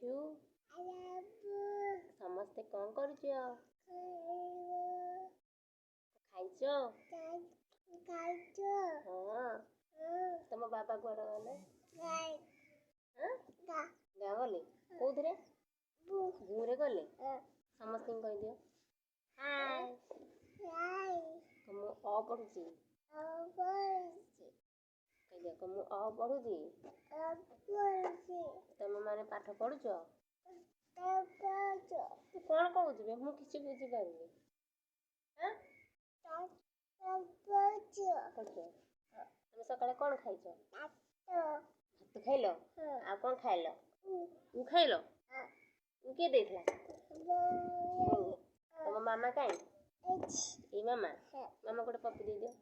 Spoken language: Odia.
You. ସମସ୍ତେ କ'ଣ କରୁଛ? ଖାଇଛ? ହଁ। ତମ ବାବା କୁଆଡ଼େ ଗଲେ? ଗାଁ ଗଲେ। କୋଉଥିରେ? ବୁରେ ଗଲେ। ସମସ୍ତଙ୍କୁ କହିଦିଅ ହାଏ। ମୁଁ ଅ ପଢୁଛି କହିଦିଅ। ମୁଁ ଅ ପଢୁଛି। ତମେ ମାନେ ପାଠ ପଢୁଛ? ତୁ କ'ଣ କହୁଛୁ ବେ? ମୁଁ କିଛି ବୁଝିପାରୁନି। ପଢୁଛ? ତମେ ସକାଳେ କ'ଣ ଖାଇଛ? ଭାତ ଖାଇଲ? ଆଉ କ'ଣ ଖାଇଲ? ଉ ଖାଇଲ? ଉ କିଏ ଦେଇଥିଲା? ତମ ମାମା କାଇଁ? ଏଇ ମାମା। ମାମା, ଗୋଟେ ପପି ଦେଇଦିଅ।